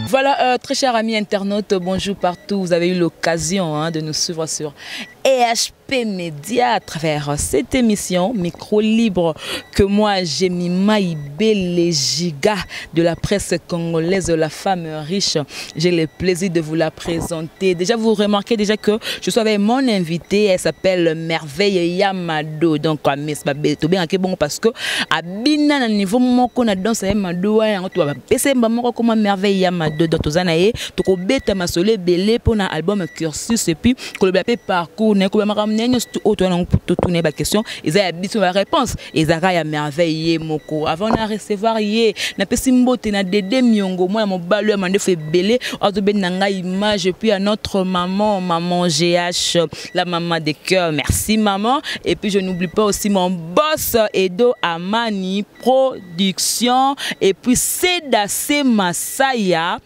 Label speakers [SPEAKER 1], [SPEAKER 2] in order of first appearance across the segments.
[SPEAKER 1] Voilà, très chers amis internautes, bonjour partout. Vous avez eu l'occasion, hein, de nous suivre sur EHP Média à travers cette émission Micro Libre que moi, Jemima Ibele Giga de la presse congolaise, la femme riche. J'ai le plaisir de vous la présenter. Déjà, vous remarquez déjà que je suis avec mon invité. Elle s'appelle Merveille Yamado. Donc, Miss Babé, tout bien bon parce que abina na niveau moko na danse ya Mado wana to bapesa mba moko koma Merveille Yamado. Donc toza na ye, tokobeta masolo ebele mpona album Cursus et puis kolobela mpe parcours na ye, kolobela makambo na ye nyonso oyo toza nango, totuna ye baquestion eza ya biso, baréponse ezalaka ya Merveille ye moko. Avant na recevoir ye, napesi mbote na Dede Miongo, mwana mobali oyo ya mandefu ebele, azobenda ngai image, et puis à notre maman, maman GH, la maman des cœurs, merci maman. Et puis je n'oublie pas aussi mon boss Edo Amani Production et puis Seda Masaya,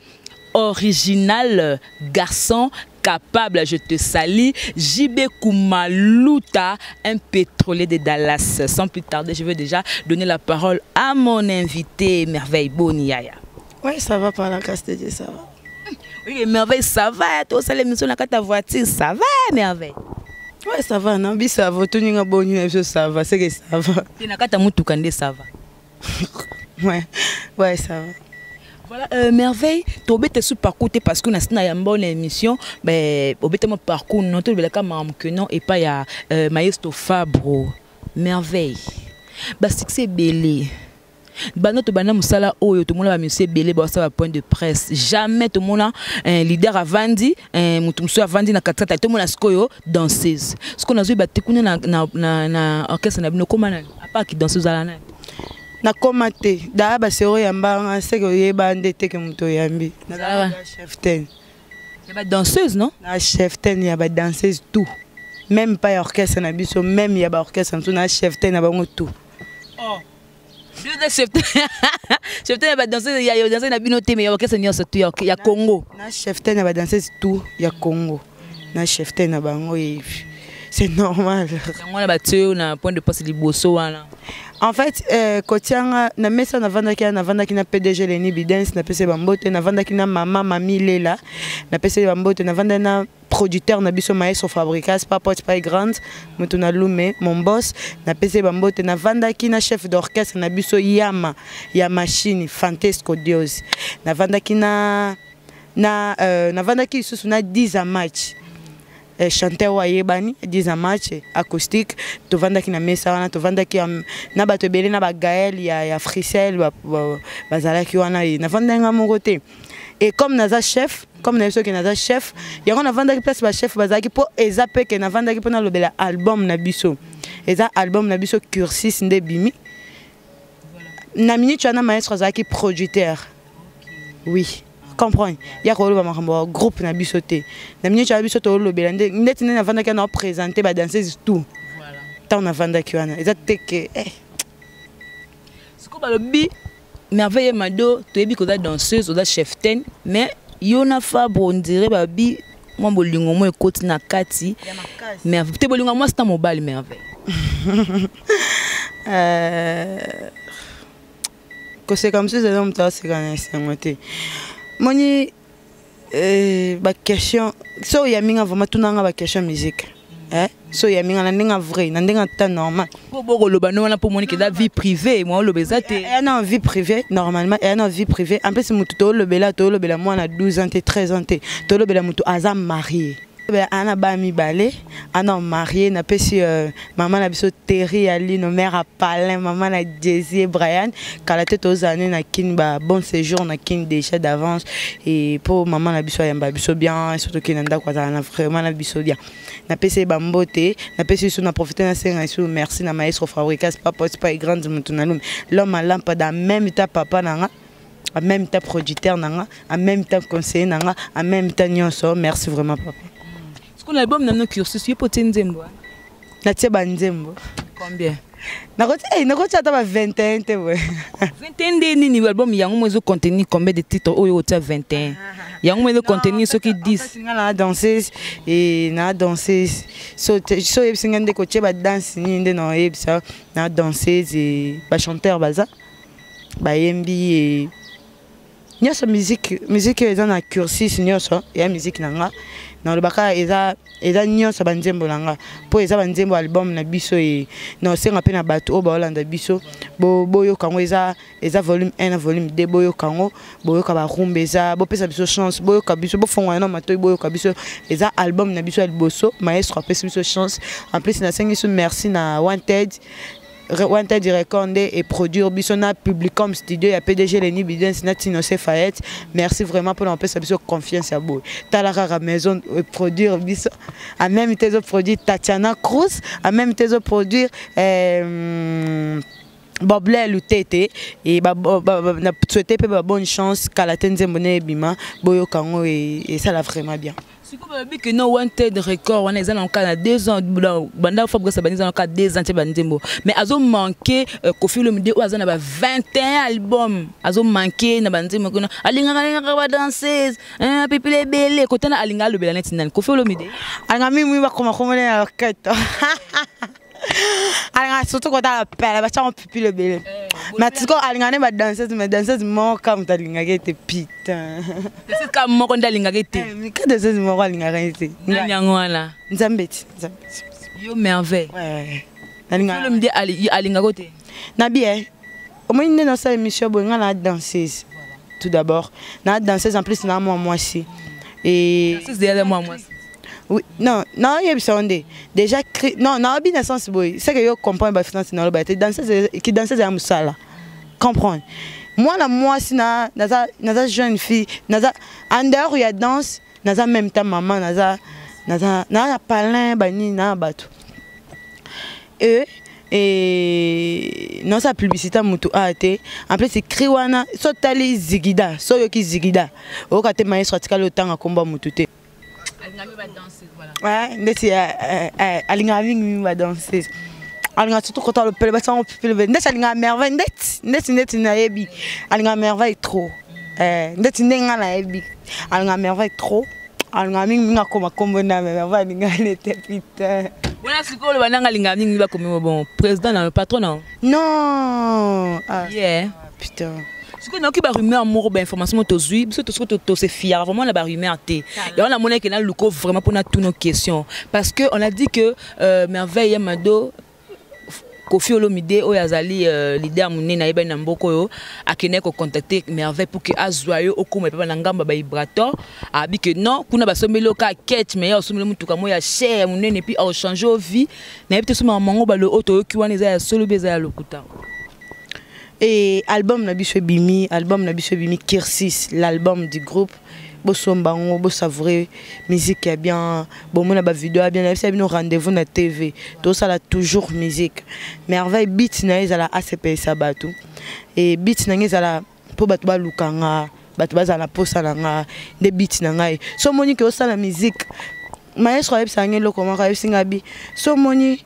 [SPEAKER 1] original garçon capable, je te salue. JB Kumaluta, un pétrolier de Dallas. Sans plus tarder, je veux déjà donner la parole à mon invité, Merveille Boniaya.
[SPEAKER 2] Oui, ça va, par la grâce de Dieu, ça va.
[SPEAKER 1] Oui, Merveille, ça va. Toi, ça, l'émission, la voiture, ça va, Merveille.
[SPEAKER 2] Oui, ça va. Non, bi ça va. Tout le monde ça va. C'est que ça va.
[SPEAKER 1] Tu n'as qu'à ta ça va.
[SPEAKER 2] Ouais, ça va.
[SPEAKER 1] Voilà, Merveille, tu as sur parcours parce que nous avons une bonne émission, mais tu as parcours, non, tu as que non, et pas ya maestro Fabro. Merveille. Bah, succès belé. Bana to bana musala oyo to mona ba monsieur belé ba sa point de presse. Jamais to mona un leader avandi, un mutu musu avandi na katikati to mona sikoyo danseuse. Ce qu'on a vu ba tekuna na na na, na orchestre na bino koma na à part ki danseuse ala na.
[SPEAKER 2] Nakoma te daa basero yambanga seke oyeba nde te ke moto oyambi.
[SPEAKER 1] Nazala
[SPEAKER 2] chef ten.
[SPEAKER 1] Ya ba danseuse, non?
[SPEAKER 2] Na chef ten ya ba danseuse tout. Même pas ya orchestre na biso, même ya ba orchestre na na chef ten na bango tout.
[SPEAKER 1] Oh. Deux chef ten. Chef ten ya ba danseuse ya ya danseuse na bino te mais ya orchestre nyonso tout ya Congo.
[SPEAKER 2] Na chef ten ya ba danseuse tout ya Congo. Na chef ten na bango et c'est normal.
[SPEAKER 1] Yango na batio na point de poste liboso wana.
[SPEAKER 2] En fait, kotianga na mesa na vandaki na vandaki na PDG Leni Bidens na pese bambote, na vandaki na mama Mami Lela na pese bambote, na vandaki na producteur na biso maestro Fabricas papa pas grande mutu na lume mon boss na pese bambote, na vandaki na chef d'orchestre na biso Yama ya machine Fantesco Dios, na vandaki na na na vandaki susu na 10 à match. Chanteur wa yebani 10 à match acoustique tovandaki na mesa wana, tovandaki na bato ebele na ba Gaël ya ya Frisel bazalaki wana na vandanga moko te. Et comme naza chef, comme na biso ke naza chef, yango na vandaki place ba chef bazalaki po eza pe ke na vandaki po na lobela album na biso. Eza album na biso Cursus nde bimi. Na minute wana maestro azalaki producteur. Oui. Comprendre ya ko loba makambo groupe na biso te. Na minute ya biso to lobela nde ndeti nde na vandaki na présenter ba danseuse tout.
[SPEAKER 1] Voilà.
[SPEAKER 2] Tant na vandaki wana eza te ke eh.
[SPEAKER 1] Siko balobi Merveille Mado toyebi ko za danseuse oza chef ten mais yo na Fabro on dirait babi mwa bolingo mo ekoti na kati.
[SPEAKER 2] Ya makasi.
[SPEAKER 1] Merveille te bolingo moi c'est un mobile Merveille.
[SPEAKER 2] Koseka mosusu eza moto aseka na esengo te. Moni ba question so ya minga vraiment tunanga ba question musique. Eh so ya minga na ndinga vrai na ndinga ta normal.
[SPEAKER 1] Po boko loba no wana po moni ke da vie privée moi loba eza te.
[SPEAKER 2] Eh non vie privée normalement eh non vie privée en plus mutu to lobela to lobela moi na 12 ans te 13 ans te to lobela mutu aza marié. Ben, ana ba mibale, ana marié, na pesi maman na biso Terry Aline, mère à Palin, maman na Jay-Z et Brian, kala te tozane na kin ba bon séjour na kin déjà d'avance et pour maman na biso yamba biso bien, surtout kin ndako azala na vraiment na biso bien. Na pesi ba mbote, na pesi so na profiter na senga so merci na maestro Fabricas papa c'est pas grande mutu na l'homme à lampe dans même temps papa nanga. En même temps producteur nanga, en même temps conseiller nanga, en même temps nyonso, merci vraiment papa.
[SPEAKER 1] Ce qu'on album na cursus yo pote nzembo.
[SPEAKER 2] Na tie ba nzembo.
[SPEAKER 1] Combien?
[SPEAKER 2] Na koti, eh, na koti ata ba 21 te boye.
[SPEAKER 1] 21 nde nini album yango mo ezo contenir combien de titres oyo otia 21? Yango mo ezo contenir soki 10.
[SPEAKER 2] En fait, nga na danseuse et na danseuse. So so yebisi nga nde kotie ba danse nini nde na yebisa na danseuse et ba chanteur baza. Ba yembi et Nyonso musique, musique eza na cursus nyonso ya musique na nga. Nalobaka eza eza nyonso banzembo na nga, mpo eza banzembo album na biso. E na osenga mpe na bato oyo baolanda biso, boyoka yango. Eza volume 1 na volume 2. Boyoka yango, boyoka barumba eza, bopesa biso chance, boyoka biso, bofongwana na matoi, boyoka biso. Eza album na biso ya liboso. Maestro apesi biso chance. En plus, nasengi biso merci na Wanted Record nde eproduire biso, na Publicom Studio ya PDG Leni Bidens na Tino Fayette. Merci vraiment mpona kopesa biso confiance ya boye. Tala kaka maison eproduire biso, en même temps ezoproduire Tatiana Cruz, en même temps ezoproduire Boblel Lutete. E na souhaite mpe ba bonne chance. Kala te, nzembo ne ebima, boyoka yango, esala vraiment bien.
[SPEAKER 1] Sikoyo balobi ke no, Wanted Record wana eza na kaka na 2 ans banda Fabrice abandi, eza na kaka 2 ans te banzembo, mais azomanke Kofi Olomide oyo aza na ba 21 album, azomanke na banzembo kuna. Alingaka, alingaka badanseuse pipile ebele kotana, alingaka alobela neti nani, Kofi Olomide.
[SPEAKER 2] Alingaka mingi bakoma komona na loketo, alingaka surtout kotala pele batiango pipile ebele. Mais sikoyo alingaka nde badanseuse, mais danseuse moko moto alingaka ete, putain.
[SPEAKER 1] Danseuse ka moko nde alingaka ete?
[SPEAKER 2] Ka danseuse moko alingaka ete.
[SPEAKER 1] Nani yango wana?
[SPEAKER 2] Nzambe ti, Nzambe ti.
[SPEAKER 1] Yo Merveille Olomide alingaka te?
[SPEAKER 2] Na bien, omoni nde nasala émission boye, nga na danseuse tout d'abord, na danseuse, en plus na mwa mwasi.
[SPEAKER 1] Et danseuse mwa mwasi?
[SPEAKER 2] Oui, non, naoyebisa yo nde déjà, non, naobi na sens boye, c'est que yo comprendre bafinance, naloba te danseuse ki danseuse ya mosala. Comprendre, mwana mwasi na naza jeune fille, naza en dehors ya danse, naza même temps mama, naza na palin banini na bato e naosala publicité ya motu aya te. En plus, cri wana, so otali zigida, so oyoki zigida, oyoka te maestro atikali otanga nkombo ya motu te. Ndeti alingaka mingi mingi badanseuse, alingaka surtout kota lopele batiango pipile. Ndeti alingaka Merveille, ndeti nayebi alingaka Merveille trop. Ndeti ndenge nga nayebi alingaka Merveille trop, alingaka mingi mingi akoma nkombo na Merveille, alingaka nete, putain.
[SPEAKER 1] Wana sikoyo oloba nanga alingaka mingi bakomi bon président na patron na?
[SPEAKER 2] Non, ah,
[SPEAKER 1] yeah.
[SPEAKER 2] Putain.
[SPEAKER 1] Sikoyo nayoki barumeur moko, bainformation moko tozwi biso, tosiko tose fiaka vraiment na barumeur te. Yango namonaki naluko vraiment mpona tuna question, parce que on a dit que Merveille ya Mado, Kofi Olomide oyo azali leader monene ayebani na mboka oyo, akendaki kocontacte Merveille pour ke azwa yo okóma epa na ngambo ya baibrator. Abi ke non, kuna basombeli yo kaka ketch, mais ye osombeli motuka moko ya cher, ya monene, puis aochange yo vie. Nayebi te somaka mango balo oyo toyoki wana eza ya solo mpe eza ya lokuta.
[SPEAKER 2] Et album na biso ebimi, album na biso ebimi, Kirsis, l'album du groupe. Bosomba yango, bosavoure musique ya bien, bomona bavideo ya bien. Nayebisa bino, rendez-vous na TV, tosala toujours musique. Merveille, but na ye ezala asepelisa bato, e but na ngai ezala mpo bato baluka nga, bato bazala na posa na nga, nde but na ngai. So omoni ke osala musique, maestro ayebisaka ngai eloko moko, ayebisi ngai bi so omoni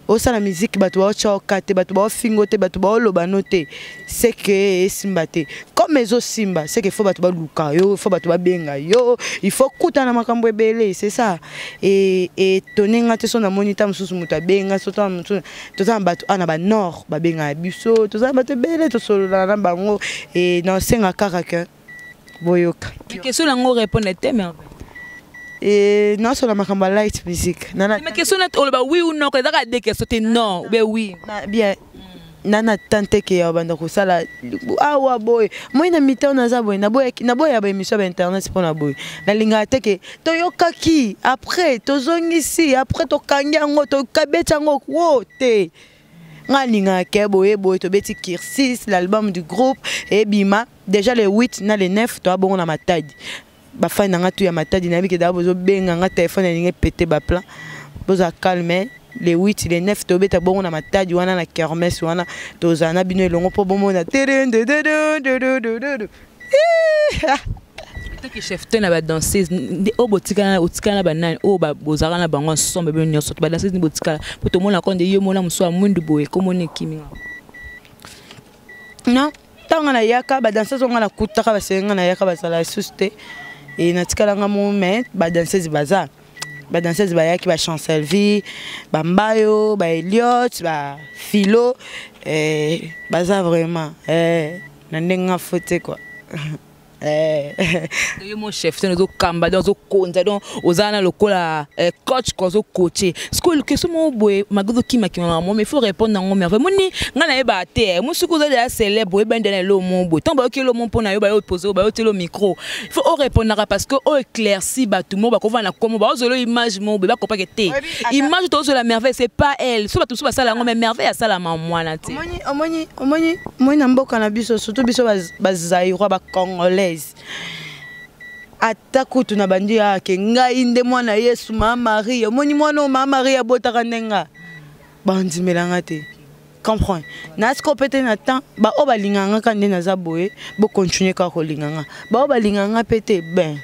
[SPEAKER 2] osala musique, bato baotya oka te, bato baofingo te, bato baoloba no te, c'est que esimba te. Comme ezosimba, c'est que faut bato baluka yo, faut bato babenga yo, il faut kutana makambo ebele, c'est ça. Etone nga te so namoni ta mosusu moto abenga so, ta mosusu toza na bato awa na banord babengaka biso, toza na bato ebele tosololaka na bango. E naosenga kaka ke boyoka.
[SPEAKER 1] Question nango répondre te, Merveille.
[SPEAKER 2] E naosola makambo ya light music.
[SPEAKER 1] Mais question na oloba oui ou non, ezaka deux questions te, non ou bien oui.
[SPEAKER 2] Bien, nana tante ke ya banda kosala awa boye, moi na mitan naza boye, naboya baémission ya bainternet mpona boye. Nalingaka te ke toyokaki, après tozongisi, après tokangi yango, tokabeti yango wo te. Nga alingaka ke boye boye, tobeti Kirsis, l'album du groupe, ebima déjà le 8 na le 9, toya bongo na Matadi. Bafani na nga tu ya Matadi, nayebi ke daa bozobenga nga telefone, elingi epete baplan. Bozala calme, le 8, le 9 tobeta bongo na Matadi wana, na kermesse wana tozala na bino elongo mpo bomona.
[SPEAKER 1] Toki chef te na badanseuse nde oyo botikala, otikala na banani oyo bozalaka na bango ensemble bino nyonso? To badanseuse nde botikala, mpo tomonaka nde yo mona mosu ya mwindu boye komona ekimi nga.
[SPEAKER 2] Non, ntango nayaka, badanseuse oyo nga nakutaka basenge, nga nayaka bazala lisusu te. E natikalanga mo, mais badanseuse baza, badanseuse bayaki, bachancelvie, bambayo, baeliot, bafilo, baza vraiment na ndenge nga fo te quoi. Eh.
[SPEAKER 1] Yo mo chef te ozokamba, donc ozokonza, donc oza na lokola coach ko, ozocoache. Sikoyo question moko boye, malgré ozokimakima mamo, mais il faut répondre nango. Merveille, moni ngai nayeba te, mo soki oza deja célèbre, oyeba nde na eloko moko boye, ntango bayoki eloko moko mpo na yo, bayopose, bayotela micro, il faut orépondaka, parce que oyo éclairci bato moko bakovanda na komo, baozwela image moko boye, bakopake te image tozwela Merveille, c'est pas elle. So bato mosusu basala yango, mais Merveille asalama mwana te.
[SPEAKER 2] Omoni, na mboka na biso, surtout biso Bazaïrois, Bacongolaise, ata kutu na bandi ake ngai nde mwana Yesu, Mama Marie. Omoni mwana oyo Mama Marie abotaka, nde bandimelanga te. Comprendre nasiko mpe te na temps baoyo balinganga kaka nde naza boye, bocontinue kaka kolinganga. Baoyo balinganga mpe te, ben.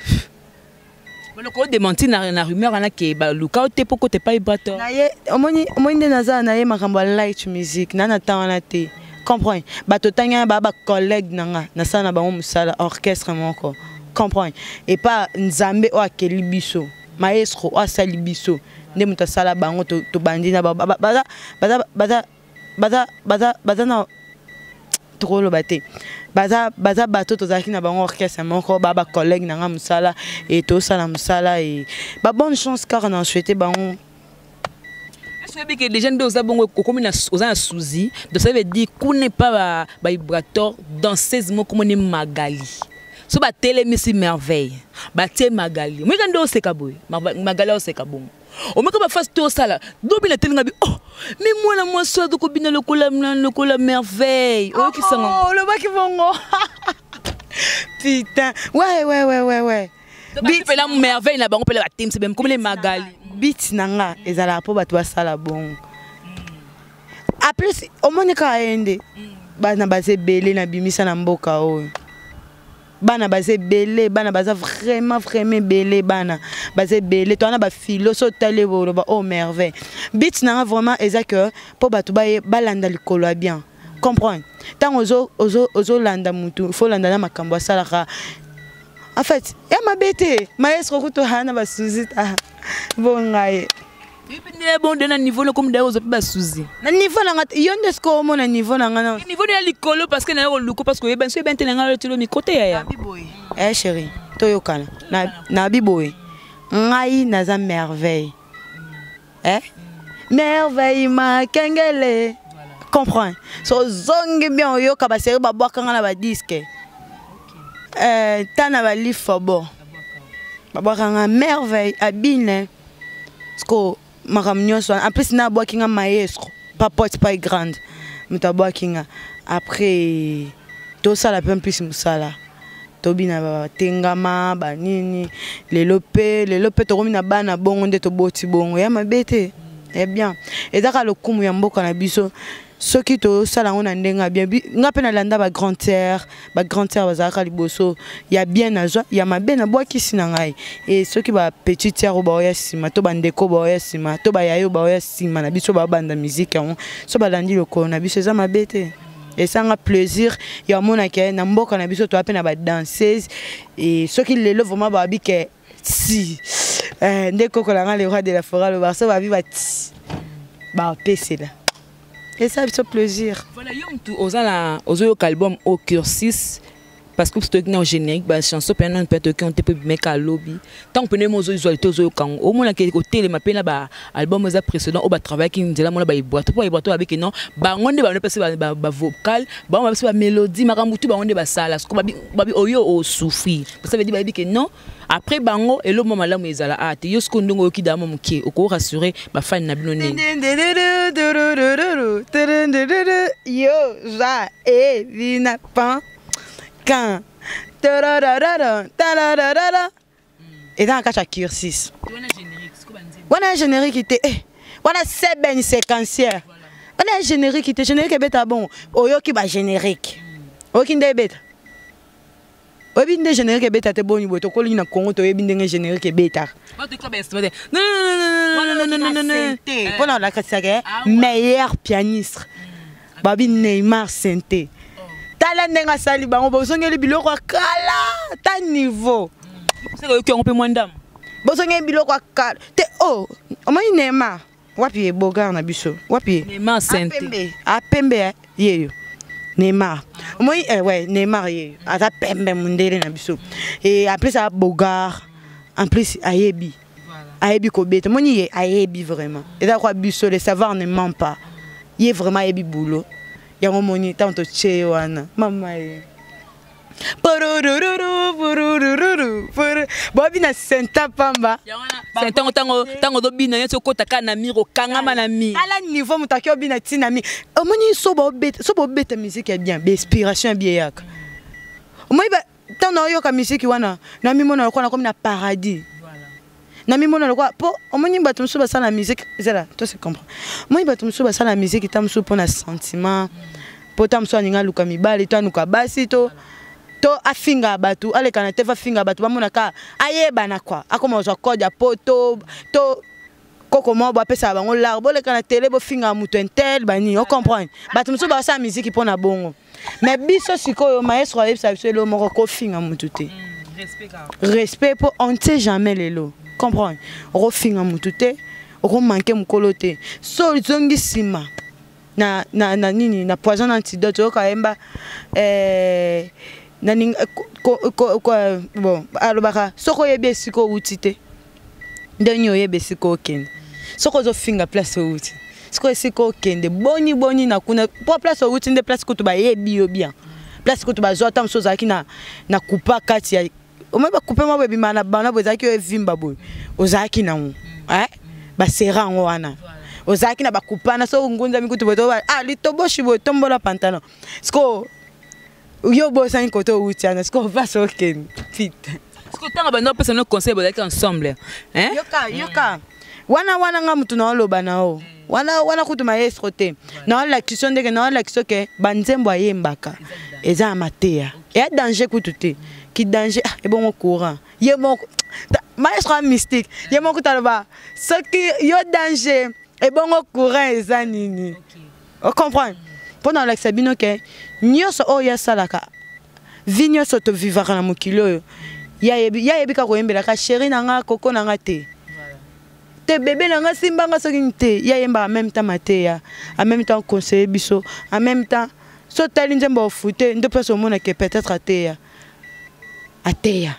[SPEAKER 1] Baloko odémentir na rumeur wana ke baluka o te mpo kote epai Ibrator.
[SPEAKER 2] Na ye, omoni nde naza na ye makambo ya light music na temps wana te. Comprendre, bato ntangi wana baa bacollègue na nga, nasala na bango mosala, orchestre moko. Comprendre, epa Nzambe oyo akeli biso, maestro oyo asali biso, nde moto asala bango. Tobandi na bango, baza baza baza baza baza baza na tokoloba te, baza bato tozalaki na bango orchestre moko, baa bacollègue na nga mosala e tosala mosala e babonne chance kaka na souhaite bango.
[SPEAKER 1] Oyebi ke déjà nde oza bongo, okomi oza na souzi, donc ça veut dire kuna epa Baibrator, danseuse moko moni Magali, so batelemisi Merveille, batie Magali, moyeka nde oseka boye, Magali oseka bongo, omeka bafasi to osala dobina telinga bi, oh, me mwana mwasi oyo azokobina lokola Merveille, oyokisanga.
[SPEAKER 2] Oh, olobaki bongo, putain, ouais.
[SPEAKER 1] Mpela Merveille na bango mpela batemisi bemkomele Magali.
[SPEAKER 2] Beat na nga ezalaka mpo bato basala bongo. Plus omoni kaka ye nde bana baza ebele na bimisa na mboka oyo, bana baza ebele, bana baza vraiment vraiment ebele, bana baza ebele. To wana bafilo so otali oloba oh Merveille. Beat na nga vraiment eza ke mpo bato balanda likolo ya bien. Comprendre, ntango ozolanda mutu, faut olanda na makambo asalaka. En fait, ya mabe te, maestro kutu aa na basuzi ta bo ngai.
[SPEAKER 1] Nde bon, nde na niveau no comme d'ailleurs oza mpe basuzi.
[SPEAKER 2] Na niveau na nga, yo nde sikoyo omona niveau na nga na
[SPEAKER 1] niveau ya likolo, parce que naye koluka, parce que oyeba so oyeba nte na ngai otilo micro te, yaya.
[SPEAKER 2] Eh chéri, toyokana na biboye, ngai naza Merveille, eh? Merveille Makengele, comprend? So ozongi bien, oyoka basérie babwakanga na badisque, eh, ta na balifobo babwakanga Merveille abine siko makambo nyonso wana. En plus na abwaki nga maestro papote pai grande, moto abwaki nga. Après tosala mpe mpisi mosala, tobina batengama banini. Lelo mpe tokomi na bana bongo nde toboti bongo ya mabe te, ya bien. Eza kaka lokumu ya mboka na biso soki tosala yango na ndenge ya bien. Nga mpe nalanda bagrand terre, bagrand terre bazalaka liboso ya bien, nazwa ya mabe, nabwakisi na ngai. E soki bapetit terre oyo baoya nsima, to bandeko baoya nsima, to bayayo baoya nsima na biso, babanda musique yango, so balandi lokolo na biso, eza mabe te. Esanga plaisir ya omonaka na mboka na biso toya mpe na badanseuse. E soki lelo vraiment babi ke si nde koko na nga le roi de la forêt aloba, so babi bati bapesela, esa biso plaisir.
[SPEAKER 1] Voilà, yo mutu oza na ozoyoka album au cursus, parce que toyoki na générique, bachanson mpe nano mpe toyoki yango te mpo ebimeka alobi. Ntango pene mo ozozwa te, ozoyoka yango, omonaka kotelema mpe na baalbum eza précédent oyo batravaillaki nzela mona Baibwato, mpo Baibwato babiki non, bango nde bango mpesi bavocal, bango bapesi bamélodie, makambo tu bango nde basala. Siko babi oyo osouffrir, ça veut dire bayebi ke non, après bango eloko mwa malamu ezala a te. Yo sikoyo ndenge oyoki dama moke, okorassure bafani na bino nini?
[SPEAKER 2] Yo za e vina pan kan tararara tararara, eza na kati ya cursus wana ya générique te, eh, wana seben séquencière wana ya générique te. Générique ebeta bongo, oyoki bagénérique, oyoki nde ebeta, oyebi nde générique ebeta te. Boni boye, tokolingi na Congo, toyebi ndenge générique ebetaka mpona olakisaka meilleur pianiste babi Neymar Sente. Tala ndenge asali bango, bozongeli biloko ya kala ta niveau.
[SPEAKER 1] Oyoki yango mpe mwa ndambo.
[SPEAKER 2] Bozongeli biloko ya kala te. O omoni Neymar wapi? Ye bogar na biso wapi ye?
[SPEAKER 1] Neymar Sente.
[SPEAKER 2] Apembe, apembe, yeyo. Neymar omoni eh, ouais, Neymar ye aza pembe mondele na biso et en plus aza bogar, en plus ayebi ayebi kobeta. Omoni ye ayebi vraiment, eza kwa biso, le savoir ne ment pas. Ye vraiment ayebi boulot yango. Omoni ntango totie ye wana, mama ye porurururu porurururu poru bobina senta pamba.
[SPEAKER 1] Ntango ntango ozobina nyonso, okota kaka na mur, okangama na mur.
[SPEAKER 2] Ala niveau moto aki obina ntina mi. Omoni so baobeta, so baobeta musique ya bien, bainspiration ya bien eyaka. Omoni ntango naoyoka musique wana, namimona lokola nakomi na paradis, namimona lokola mpo omoni bato mosusu basala musique, ezala to se comprend. Omoni bato mosusu basala musique ta mosusu mpo na sentiment, mpo ta mosusu alingi aluka mibali to aluka basi to afinga bato, aleka na te, afinga bato, bamonaka ayebana kwa akoma kozwa code ya po to koko moko bo apesaka bango lar, boleka na tele, bofinga moto intel banini. Ocomprendre, bato mosusu basala musique mpo na bongo. Mais biso sikoyo, maestro ayebisa biso elo moko: kofinga motu te, respect, mpo on ne sait jamais lelo. Comprendre, okofinga motu te, okomanke mokolo te. So ozongi nsima na nini, na poison na antidote, oyoka yemba eh, na bon, alobaka soki oyebi esika owuti te, ndenge oyebi esika okende. Soki ozofinga place owuti, sikoyo esika okende boni boni na kuna? Mpo place owuti nde place kutu bayebi yo bien, place kutu bazwa ata mosusu ozalaki na kupa kati ya omoi, bakupe mwa boye ebima na bana boye, ezalaki oyo evimba boye, ozalaki nango eh? Basera yango wana, ozalaki na bakupana. So ngunzami kutu boye to ah, litoboshi boye, tombola pantalon. Sikoyo yo bosani kote owuti wana, sikoyo place okende, pite.
[SPEAKER 1] Sikoyo ntango banda opesa no conseil, bozalaki ensemble, hein?
[SPEAKER 2] Yoka, yoka wana wana, nga mutu naoloba na o wana wana kutu maestro te, naolakisa ndenge naolakisa ke banzembo ayembaka eza ya mateya, eya danger kutu te ki danger. Ah, ebongo courant ye moko maestro ya mystique ye moko taloba soki yo danger, ebongo courant eza nini? Ocomprendre, mpo na olakisa bino ke nyonso oyo asalaka, vie nyonso tovivaka na mokili oyo, ye ayebi kaka koyembelaka chéri na nga, koko na nga te te, bébé na nga, simbanga soki te. Ye ayembaka en même temps mateya, en même temps conseiller biso, en même temps so otali nzembo ofute nde place omonake peut-être ateya, ateya.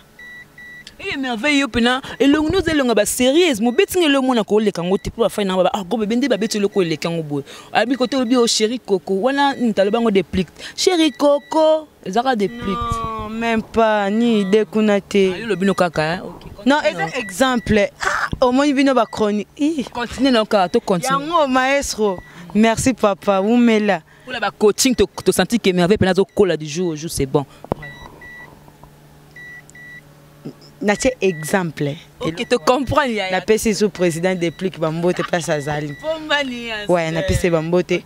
[SPEAKER 1] Eye merveille, yo mpena elongi no oza elonga basérieuse, mobeti nga elo omona koleka yango te mpo bafai nanga ah, go bebe nde babeti eloko eleka yango boye. Abi kote olobi o chéri koko wana, nini taloba yango déplique, chéri koko ezaka déplique.
[SPEAKER 2] Non, même pas ni idée kuna te.
[SPEAKER 1] Yo olobi no kaka.
[SPEAKER 2] Non, eza exemple. Ah, omoni bino bachronique.
[SPEAKER 1] Continue na kaka, to continue.
[SPEAKER 2] Yango maestro, merci papa, umela.
[SPEAKER 1] Mpona bacoaching, tosenti ke merveille mpena azokola du jour au jour, c'est bon.
[SPEAKER 2] Natie exemple.
[SPEAKER 1] Ok, to comprendre yaya.
[SPEAKER 2] Napesi sous président déplique bambote place azali. Ouais, napesi bambote.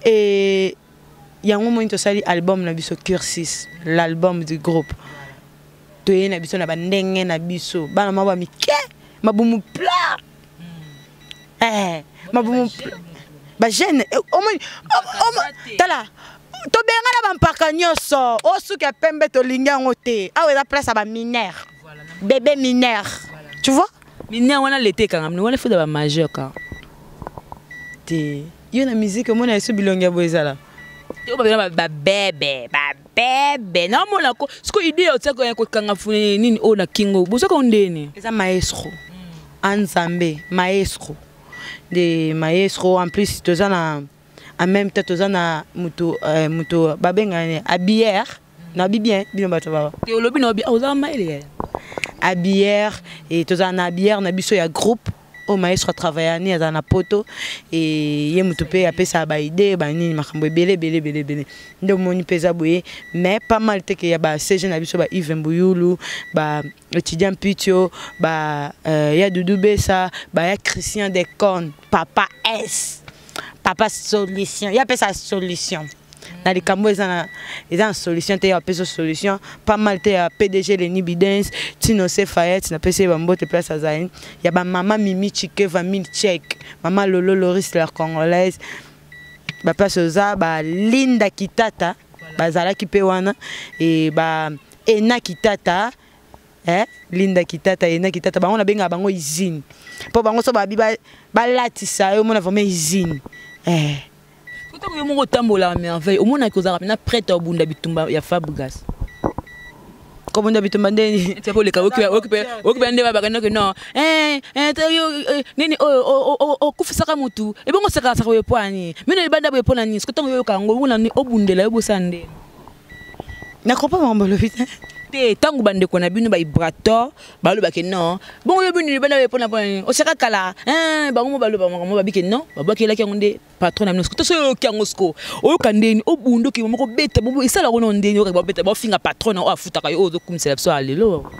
[SPEAKER 2] E yango moni tosali album na biso Cursus, l'album du groupe. Toye na biso na bandenge na biso, bana mwa bamike, mabumu plat, eh, mabumu bajeune. Omoni, tala, tobengana bampaka nyonso oyo suki ya pembe, tolingi yango te. Awa eza place ya bamineur, bébé mineur, tu vois.
[SPEAKER 1] Mineur wana lete ekanga wana, faut bamajeur kaka.
[SPEAKER 2] Te, yo na musique omona esu bilongi ya boye ezala.
[SPEAKER 1] Te, oyo babena babebe babebe, naomona ko sikoyo idée otiaka ya kokanga nini oyo na kingo bozwaka ndeni.
[SPEAKER 2] Eza maestro anzambe, maestro de maestro. En plus toza na, en même temps toza na mutu mutu babengani habilleur nabi bien, bino bato baba.
[SPEAKER 1] Te, olobi na obi oza mayele.
[SPEAKER 2] Habilleur et toza na habilleur na biso ya groupe oyo maestro atravaille ni aza na poto e ye motu mpe apesaka baidée banini, makambo ebele ebele ebele ebele nde omoni mpe eza boye. Mais pas mal te ke ya ba CG na biso, ba Yves Mbuyulu, ba étudiant Pitio, ba ya Dudu Besa, ba ya Christian Decon, papa S, papa solution, ya apesa solution na likambo eza na solution te, ya apesa solution. Pas mal te ya PDG Leni Bidens, Tino C Fayette, napesi ye bambote place azali, ya bamama Mimi Chikeva Mille Check, mama Lolo Loris la congolaise, baplace oza, balinda Kitata bazalaki mpe wana e ba Ena Kitata, eh, Linda Kitata, Ena Kitata, bango nabengaka bango usine, mpo bango so babi balatisa yo, omona vraiment usine, eh.
[SPEAKER 1] Ntango yo moko otambolaka, Merveille, omonaki ozalaka mpena prête obunda bitumba ya Fabregas?
[SPEAKER 2] Kobunda bitumba ndeni?
[SPEAKER 1] Oleka okipe nde babakandaki non, nini oyo okufisaka mutu, ebongo osekaka boye po ani mino libanda boye mpo na nini? Soki ntango yoyoka yango, omona obundela yo, bosala ndeni?
[SPEAKER 2] Nakopa makambo olobi te.
[SPEAKER 1] Te, ntango bandeko na bino baibrator balobaki non, bongo yo bino libanda boye mpona nini oseka kala, bango mo baloba makambo babike non, babwakelaki yango nde patron na bino. Siko to soki oyoki yango, siko oyoka ndeni? Obunda, okima moko, beta esalaka ono ndeni? Oyoka babeta, baofinga patron na oyo afutaka yo, oyo ozokumisela biso ya lelo.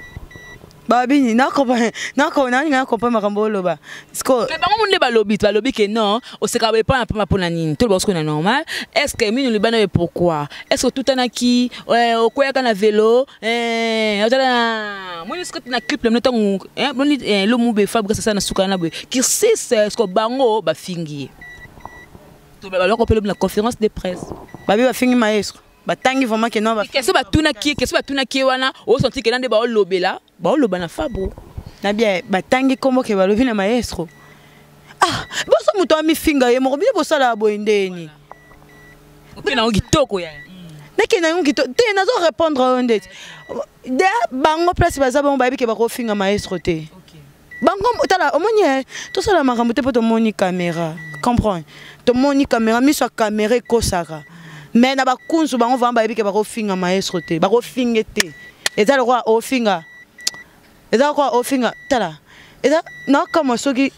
[SPEAKER 2] Babini naninga nakompa makambo oloba
[SPEAKER 1] siko. Bango mo nde balobi ke non, oseka boye mpona pamba, mpona nini? Toloba siko na normal, est ce que mino libanda oyo, pourquoi est ce que otutanaki, okweyaka na velo, otala na moni siko na clip na ntango moni lomu be Fabrice asala na suka na boye kirsis, siko bango bafingi ye, baloko mpe lobi na conférence de presse.
[SPEAKER 2] Babi bafingi maestro, batangi vraiment ke non.
[SPEAKER 1] Question batunaki ye, question batunaki ye wana, osenti ke na nde baolobela, baoloba na Fabro.
[SPEAKER 2] Na bien, batangi kombo ke balobi na maestro. Ah, boso moto amifinga ye moko, bino bosala boye ndeni?
[SPEAKER 1] Oke nango kitoko ya.
[SPEAKER 2] Nakende yango kitoko te, nazo répondre oyo ndeti de bango place baza, bango bayebi ke bakofinga maestro te. Bango tala, omoni, tosala makambo te mpo tomoni caméra, comprendre? Tomoni caméra, miso ya caméra ekosaka, mais na bakunzu bango vraiment bayebi ke bakofinga maestro te, bakofinge te. Eza lokola ofinga, eza lokola ofinga. Tala, eza nakamwa soki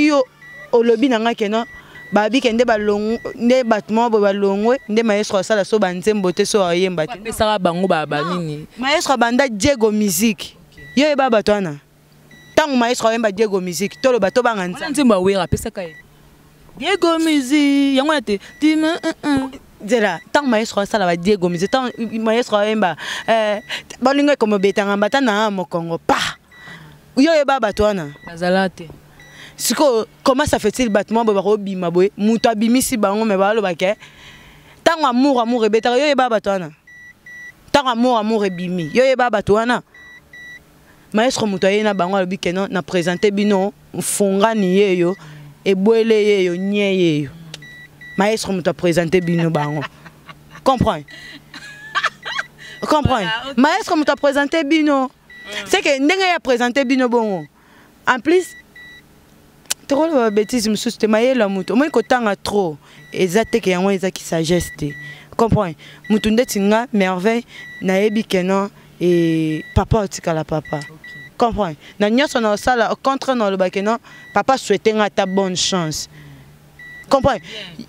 [SPEAKER 2] yo olobi na ngai keno babi ke nde balongo, nde bato moko boye balongwe, nde maestro asala so banzembo te, so ayemba te.
[SPEAKER 1] Bapesaka bango banini?
[SPEAKER 2] Maestro abanda Diego Musique, yo oyeba bato wana? Ntango maestro ayemba Diego Musique, toloba tobanga
[SPEAKER 1] Nzambe. Nzembo awera apesaka ye Diego Musique yango wana te tima.
[SPEAKER 2] Nzela, ntango maestro asala ba Diego Musique, ntango maestro ayemba balinga ekomobetanga mbata na mokongo pa, yo oyeba bato wana?
[SPEAKER 1] Bazala te.
[SPEAKER 2] Sikoyo, comment ça fait-il bato moko boye bakobima boye, moto abimisi bango, me baloba ke ntango amour amour ebetaka, yo oyeba bato wana? Ntango amour amour ebimi, yo oyeba bato wana? Maestro moto aye na bango, alobi ke non, na présente bino mfungani yeyo, ebwele yeyo, nye yeyo. Maestro moto aprésente bino bango, comprendre, comprendre? Maestro moto aprésente bino, c'est que ndenge ya présente bino bongo. En plus, tokoloba babêtises mosusu te. Mayele ya moto, omoni, kotanga trop eza te ke yango ezaki sagesse te, comprendre? Motu ndeti nga Merveille, nayebi ke non, e papa otikala papa, comprendre? Na nyonso na osala, au contraire, na olobaki non, papa souhaite nga ata bonne chance, comprendre?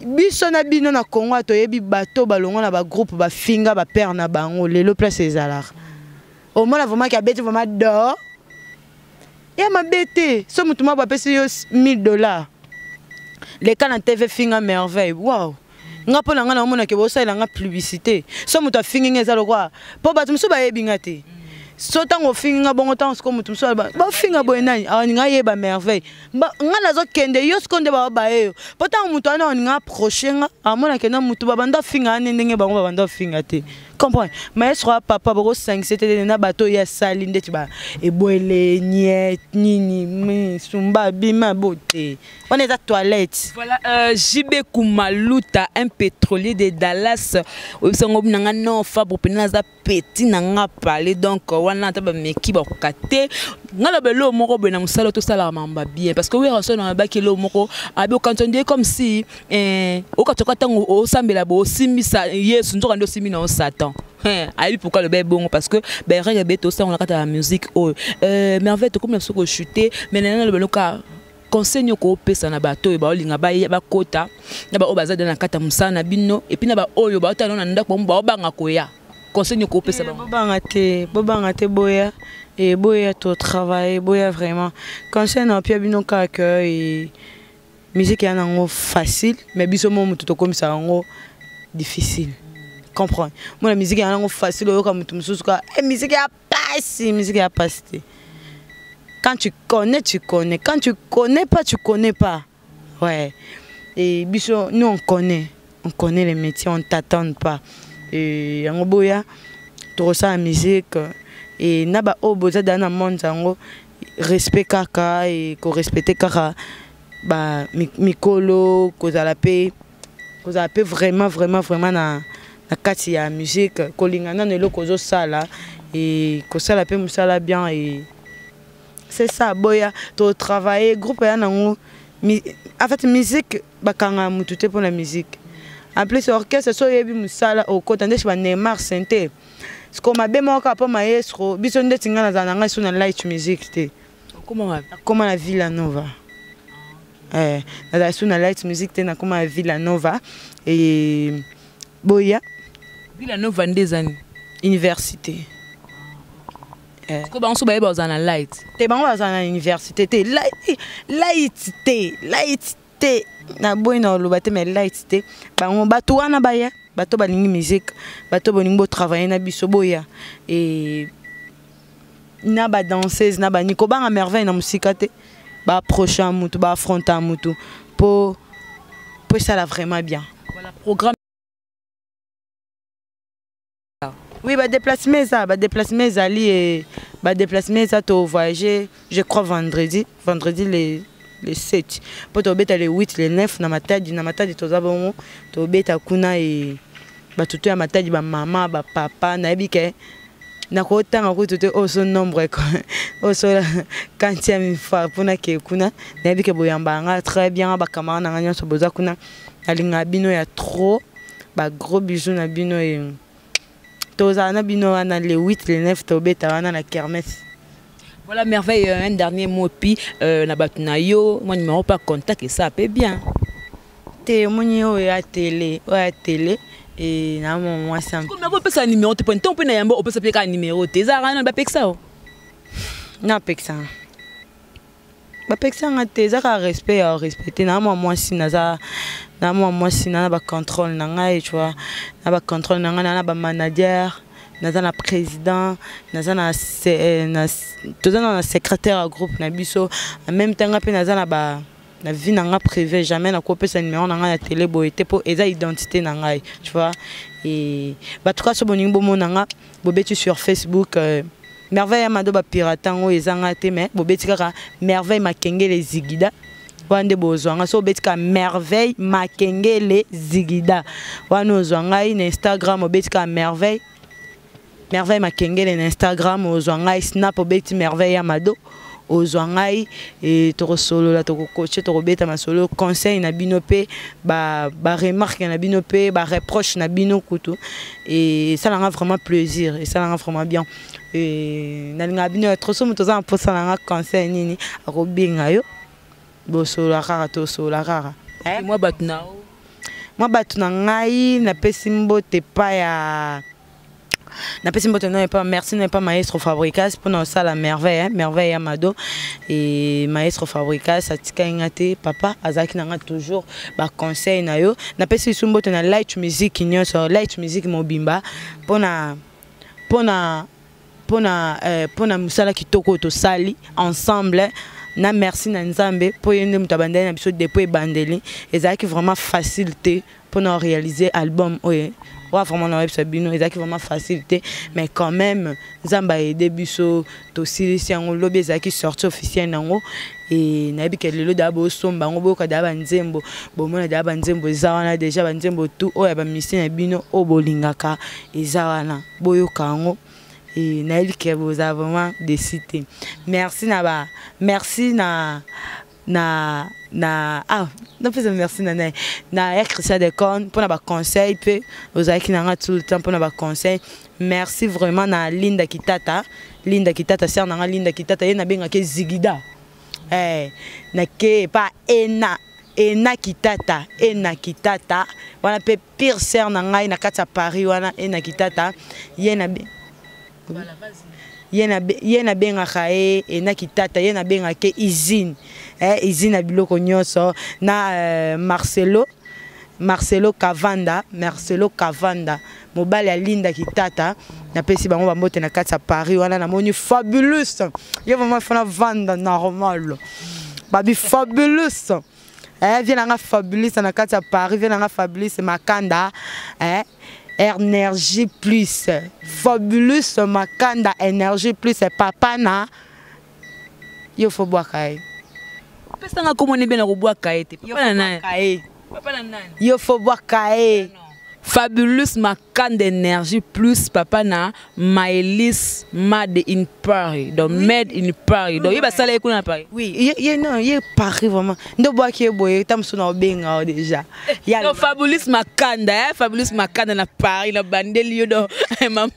[SPEAKER 2] Biso na bino na Congo toyebi bato balongwa na bagroupe, bafinga bapère na bango, lelo place ezalaka, omona vraiment ki abeti vraiment dor ya mabe te. So motu moko bapesi yo 1000 $, leka na TV, finga Merveille, wow, nga mpo na nga naomonake bosalela nga publicité. So moto afingi nga, eza lokwa mpo bato mosusu bayebi nga te. So ntango ofingi nga bongo, ntango sikoyo moto mosusu bafinga boye, nani aninga ayeba Merveille? Nga nazokende yo sikoyo nde baobaye yo, mpo ntango moto wana aninga approche nga, amonake na motu babanda ofinga ane ndenge bango babanda ofinga te, comprendre? Maestro ya papa, bokosangisa te na bato oyo asali ndeti ba ebwele, niet nini, sumba bima bo te, wana eza toilette.
[SPEAKER 1] Voilà, JB Kumaluta, un pétrolier de Dallas, oyebisango nanga non, Fabre pene aza petit na nga parler, donc wana ata bameki bakoka te. Nga loba eloko moko boye na mosala, tosalaka mamba bien, parce que wera so na babaki eloko moko abi okanisa nde comme si okatoka ntango osambela bo osimbisa Yesu, nzoka nde osimbi na yo Satan. Ayebi pourquoi aloba ebongo, parce que baerreur ebele tosango na kati ya musique oyo. Merveille, tokomi na biso kochute, mais nana naloba loka conseil nini okopesa na bato oyo baolinga bakota, na baoyo baza de na kati ya mosala na bino, et puis na baoyo baotala na ndako, bango baobanga koya, conseil nini okopesa bango?
[SPEAKER 2] Bobanga te, bobanga te, boya e, boya totravaille, boya vraiment. Conseil na opia bino kaka e, musique ya nango facile, mais biso mo motu tokomisaka yango difficile, comprendre? Mona musique ya nango facile, oyoka motu mosusu kaka e, musique ya pasi. Musique ya pasi te. Quand tu connais, tu connais. Quand tu connais pas, tu connais pas. Ouais, et biso, nous on connaît, on connaît les métiers, on t'attend pas. Et yango, boya tokosala musique e na baoyo boza da na monde yango, respect kaka e, korespecte kaka. Ba mikolo, kozala pe, kozala pe vraiment, vraiment, vraiment na, na kati ya musique, kolinga nano eloko ozosala, et kosala pe mosala bien, et c'est ça, boya, to travailler, groupe ya nango, mi, en fait, musique, bakanga mutu te pona musique. En plus, orchestre, so yebi mosala, okota, ndeshi ba Neymar synthé. Siko mabe moko kaka po maestro, biso ndeti nga nazala na ngai so na light music te.
[SPEAKER 1] Okoma wapi?
[SPEAKER 2] Nakoma na Villa Nova. Nazala so na light music te, nakoma na Villa Nova. Et boya.
[SPEAKER 1] Villa Nova nde eza nini?
[SPEAKER 2] Université.
[SPEAKER 1] Siko bango so bayeba ozala na light.
[SPEAKER 2] Te, bango bazala na université te. Light, light te, light te. Na boyi na oloba te, mais light te. Bango bato wana baya, bato balingi musique, bato bolingi bo travailler na biso boya. Et na ba danseuse na ba niko banga merveille na musika te. Ba approcher mutu, ba affronter mutu po po ça la vraiment bien.
[SPEAKER 1] Voilà programme.
[SPEAKER 2] Oui, ba déplacement ça, ba déplacement ezali et ba déplacement ça to voyager, je crois vendredi, vendredi le 7. Po to beta le 8, le 9 na Matadi, na Matadi toza bongo, to beta kuna et ba tutu ya Matadi ba mama, ba papa, na yebi ke na ko tanga ko tutu au son nombre quoi. Au so quantième fois pona ke kuna, na yebi ke boyamba nga très bien ba camarades na nga nyonso boza kuna. Nalinga bino ya trop, ba gros bisous na bino et tozala na bino wana le 8, le 9 tobeta wana na kermesse.
[SPEAKER 1] Voilà merveille, un dernier mot puis na batu na yo, moi numéro pas contact et ça peut bien.
[SPEAKER 2] Te moni oyo ya télé, oyo ya télé et na mon moi ça.
[SPEAKER 1] Comme na pesa numéro te ponton pe na yambo opesa pe ka numéro te za na ba peksa o.
[SPEAKER 2] Na peksa. Ba peksa nga te za ka respect ya respecter na moi moi si na za na moi moi si na ba contrôle na ngai, tu vois, na ba contrôle na ngai na ba manager, na za na président, na za na na toza na secrétaire à groupe na biso en même temps nga pe na za na ba na vie na nga privé jamais na kopesa numéro na nga na télé boye te po eza identité na ngai, tu vois. Et ba tout cas so boningi bomona nga bobeti sur Facebook, Merveille ya Mado ba pirate ngo ezanga te mais bobeti kaka Merveille Makengele Zigida wana nde bozwa nga so obeti kaka Merveille Makengele Zigida wana ozwa ngai na Instagram obeti kaka Merveille Merveille Makengele na Instagram ozwa ngai Snap obeti Merveille ya Mado ozwa ngai et tokosolola tokokoche tokobeta masolo conseil na bino pe ba remarque na bino pe ba reproche na bino kutu et ça l'a vraiment plaisir et ça l'a vraiment bien et nalinga bino ya trop so moto aza na mposa na nga conseil nini akobenga yo bosolola kaka tosolola kaka.
[SPEAKER 1] Eh? Moi bato na yo.
[SPEAKER 2] Moi bato na ngai napesi mbote pa ya napesi mbote na epa merci na epa maestro Fabricas pour na sala merveille, hein, merveille ya Mado et maestro Fabricas atika nga te papa azaki na nga toujours ba conseil na yo napesi biso mbote na light music nyonso light music mobimba pona pona pona pona musala kitoko tosali ensemble na merci na Nzambe po yende mutu abandeli na biso depuis ebandeli ezalaki vraiment facile te pour nous réaliser album oye wa vraiment na website bino ezalaki vraiment facile te mais quand même Nzambe a aidé biso tosilisi yango lobi ezalaki sortie officielle nango et nayebi ke lelo da bosomba yango boyoka da banzembo bomona da banzembo eza wana déjà banzembo tout oyo ya bamisi na bino oyo bolingaka eza wana boyoka yango et nayebi ke boza vraiment déçu te. Merci na ba merci na na na ah non plus merci na na na ya Christian Decon pour na ba conseil pe ozalaki na nga tout le temps pour na ba conseil. Merci vraiment na Linda Kitata, Linda Kitata sœur na nga Linda Kitata ye na benga ke Zigida na ke pa ena ena Kitata ena Kitata wana pe pire sœur na ngai na kati ya Paris wana ena Kitata ye na be ye na bengaka ye ena Kitata ye na bengaka ke usine usine ya biloko nyonso na Marcelo Marcelo Cavanda Marcelo Cavanda mobali ya Linda Kitata napesi bango bambote na kati ya Paris wana namoni fabulous ye vraiment fana vanda normal babi fabulous viens nga fabulous na kati ya Paris viens nga fabulous Makanda énergie plus fabulous Makanda énergie plus papa na yo faut boire kai.
[SPEAKER 1] Pesanga komona bien na kobwaka ye te. Papa na nani? Papa na nani?
[SPEAKER 2] Yo fo bwaka ye.
[SPEAKER 1] Fabulous Makanda Énergie plus papa na Maëlys Made in Paris. Donc oui. Made in Paris. Donc il va saler kuna na Paris.
[SPEAKER 2] Oui, ye non, ye Paris vraiment. Ndo bwaki ye boye ta musu na obenga o déjà.
[SPEAKER 1] Ya Donc Fabulous Makanda, hein, Fabulous Makanda na Paris na bandeli yo donc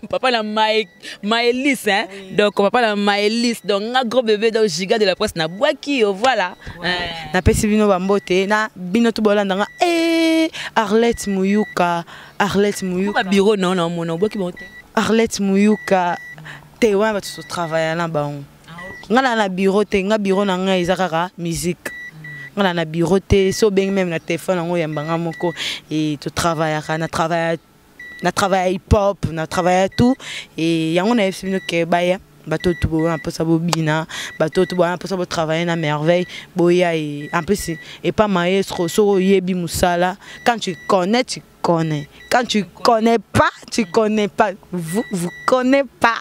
[SPEAKER 1] papa na Maëlys hein. Oui. Donc papa na Maëlys donc nga gros bébé donc giga de la presse na bwaki yo voilà.
[SPEAKER 2] Ouais. Na pesi bino ba mbote na bino tout bolanda nga eh Arlette Muyuka, Arlette Muyuka.
[SPEAKER 1] Ba bureau non non mon bwaki bon te.
[SPEAKER 2] Arlette Muyuka te wana bato totravailla na bango. Nga na na bureau te, nga bureau na nga eza kaka musique. Nga na na bureau te, so obengi meme na téléphone yango oyamba nga moko et totravaillaka na travailla na travailla hip hop, na travailla tout et yango nayebisi bino ke baya bato tu boya mposa bobina, bato tu boya mposa botravaille na merveille boya. E en plus epa maestro, soki oyebi mosala, quand tu connais, tu connais, quand tu connais pas, tu connais pas, vous vous connaissez pas.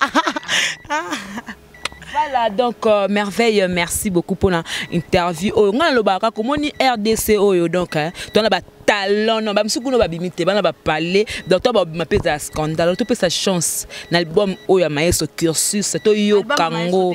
[SPEAKER 1] Voilà, donc Merveille, merci beaucoup pour l'interview. Oh, nga lobaka komoni RDC oyo donc hein, tona ba talent non ba msuku no ba bimite bana ba parler donc toi ba mapeza scandale to pesa chance na album oyo ya maestro Cursus to yo kango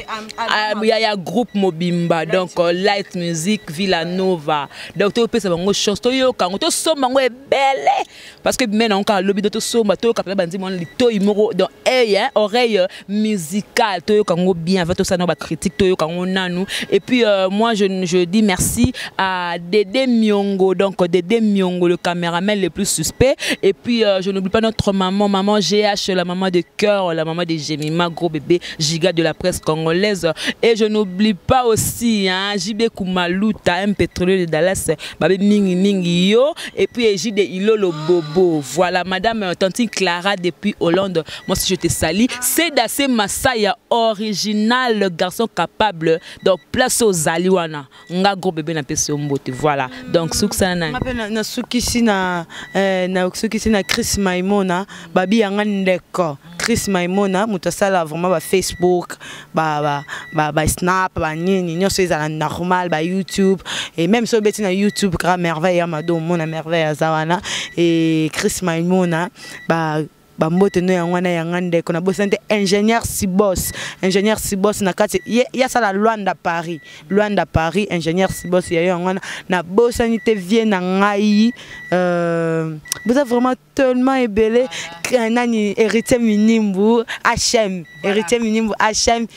[SPEAKER 1] ya ya groupe mobimba donc Light Music Villa Nova donc to pesa bango chance to yo kango to somba ngo ebele parce que mena onka lobi to somba to kapela banzi mona litoyi moko donc hey, hein, oreille musicale to yo kango bien va to ça no ba critique to yo kango nanu. Et puis moi je dis merci à Dédé Miongo, donc Dédé Miongo le caméraman le plus suspect. Et puis je n'oublie pas notre maman, maman GH, la maman de cœur, la maman de Jemima, gros bébé giga de la presse congolaise. Et je n'oublie pas aussi hein, JB Kumaluta, un pétrolier de Dallas, babé mingi mingi yo. Et puis JD Ilolo Bobo. Voilà madame tantine Clara depuis Hollande, moi si je te salue. C'est d'assez Masaya original, garçon capable. Donc place aux Aliwana nga gros bébé na pesi mbote. Voilà donc suksana na
[SPEAKER 2] ngape na sukisi na na sukisi na Chris Maimona babi yanga ndeko Chris Maimona mutasala vraiment ba Facebook ba ba ba, ba Snap ba nini nyonso ezala normal ba YouTube et même so beti na YouTube gra merveille ya mado mona merveille azawana et Chris Maimona ba bambote no yango wana yanga ndeko na bosante ingénieur Sibos, ingénieur Sibos na kati ya sala Luanda Paris, Luanda Paris ingénieur Sibos ya yango wana na bosani te vie na ngai vous avez vraiment tellement ebele nani héritier Minimbu HM héritier Minimbu HM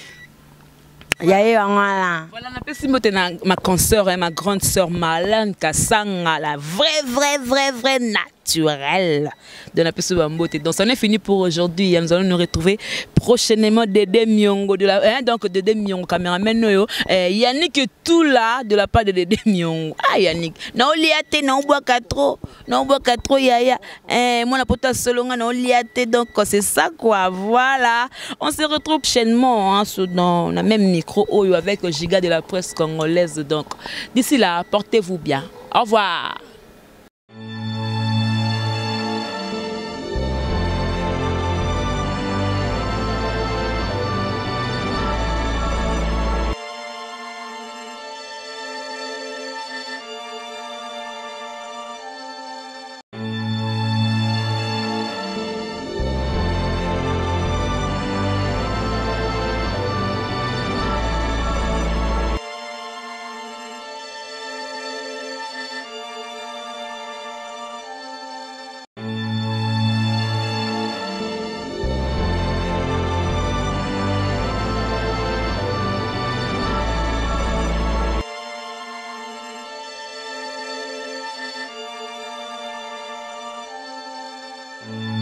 [SPEAKER 2] ya voilà.
[SPEAKER 1] Voilà, na pesi mbote na ma consoeur et ma grande sœur Marlène Kasanga, la vraie vraie vraie vraie naturelle de la pesi mbote. Donc ça en est fini pour aujourd'hui. Nous allons nous retrouver prochainement Dédé Miongo de la hein, donc Dédé Miongo caméraman noyo Yannick tout là de la part de Dédé Miongo. Ah Yannick, na oliate na obwaka trop, na obwaka trop yaya. Moi na pota solonga na oliate donc c'est ça quoi. Voilà, on se retrouve prochainement hein, dans la même micro oyo avec Giga de la presse congolaise. Donc d'ici là, portez-vous bien. Au revoir.